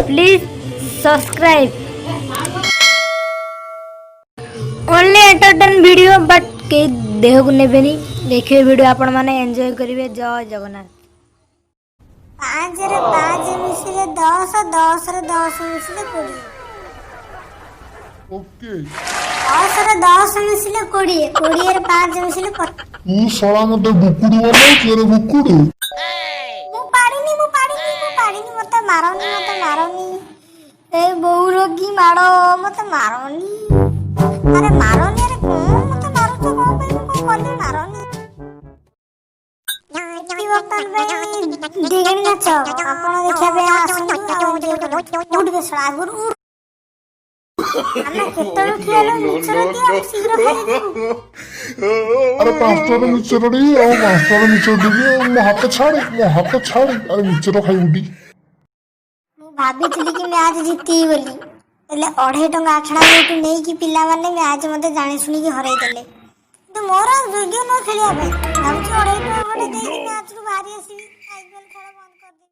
Please subscribe. Only entertain video, but କେହି ଦେହକୁ ନେବେନି। ଦେଖିବେ ଭିଡ଼ିଓ, ଆପଣମାନେ ଏନ୍ଜୟ କରିବେ। ଜୟ ଜଗନ୍ନାଥ। 5ରେ 5 ମିଶିଲେ 10, 10ରେ 10 ମିଶିଲେ 20। ଓକେ। 10ରେ 10 ମିଶିଲେ 20, 20ରେ 5 ମିଶିଲେ 25। ତୁ ଶଳା ମତେ ବୁକୁଡୁ ବନଉଛୁ? ଆରେ ବୁକୁଡୁ। ମୁଁ ପାରିନି, ମୁଁ ପାରିନି, ମୁଁ ପାରିନି। ମତେ ମାରନି, ମତେ ମାରନି। ଏ ବୋଉର କି ମାଡ଼! ମତେ ମାରନି, ଆରେ ମାରନି। ଆରେ କଣ ମତେ ମାରୁଛ? କଣ ପାଇଁ? ମୁଁ କଣ କଲି? ମାରନି। ବର୍ତ୍ତମାନ ପାଇଁ ଢେଙ୍କାଣୀ ନାଚ ଆପଣ ଦେଖିବା ପାଇଁ ଆସନ୍ତୁ ଆଉ enjoy କରନ୍ତୁ। ଉଠ ବେ ଶଳା, ଆଗରୁ ଉଠ। ଆମେ କେତେବେଳୁ ଠିଆ ହେଲୁ। ମିକ୍ସଚର ଦିଅ, ଆମେ ଶୀଘ୍ର ଖାଇଦେବୁ। ଆରେ 5 ଟଙ୍କାର ମିକ୍ସଚର ଟିକେ, ଆଉ 5 ଟଙ୍କାର ମିକ୍ସଚର ଟିକେ। ଆଉ ମୋ ହାତ ଛାଡେ, ମୋ ହାତ ଛାଡେ। ଆରେ ମିକ୍ସଚର ଖାଇବୁ ଟି। ମୁଁ ଭାବିଥିଲି କି ମ୍ୟାଚ୍ ଜିତିବି ବୋଲି, ହେଲେ 2.5 ଟଙ୍କା ଆଠଣା ମୋଠୁ ନେଇକି ପିଲାମାନେ ମ୍ୟାଚ୍ ମୋତେ ଜାଣି ଶୁଣିକି ହରେଇ ଦେଲେ। କିନ୍ତୁ ମୋର ଆଉ ଯୋଗ୍ୟ ନୁହଁ ଖେଳିବା ପାଇଁ। ଭାବୁଛି 2.5 ଟଙ୍କା ଖଣ୍ଡେ ଦେଇକି ମ୍ୟାଚ୍ରୁ ବାହାରି ଆସିବି, ଆଇପିଏଲ୍ ଖେଳ ବନ୍ଦ କରିଦେବି।